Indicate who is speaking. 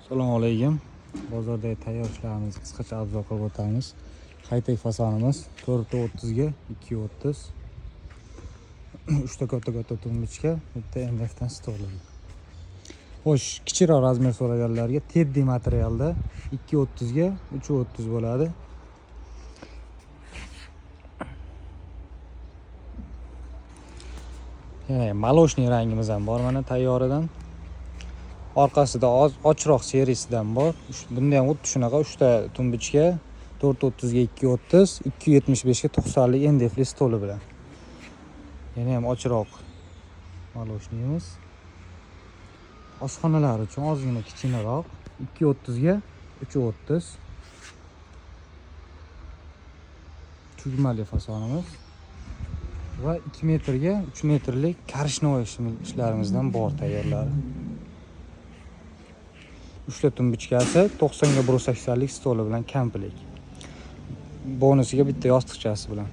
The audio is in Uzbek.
Speaker 1: Assalomu alaykum. Bozordagi tayyor ishlarimizni qisqacha обзор qilib o'tamiz. High-tech fasonimiz 4.30 ga 2.30. Uchta katta-katta tumbuchka, bitta MDF dan stoli. Xo'sh, kichikroq razmer so'raganlarga teddy materialda 2.30 ga 3.30 bo'ladi. Yana молочный rangimiz ham bor mana tayyoridan. Orqasida ochroq serisidan bor. Bunda ham xuddi shunaqa 3 ta tumbuchka 4.30 ga 2.30, 2.75 ga 90 lik MDF li stoli bilan. Yana ham ochroq молочныйimiz. Oshxonalar uchun ozgina kichkinaroq 2.30 ga 3.30. Tugmali fasonimiz va 2 metrga 3 metrlik korishnoy ishlarimizdan bor tayyorlari. 3 ta tumbuchkasi 90 ga 180 lik stoli bilan komplekt. Bonusiga bitta yostiqchasi bilan.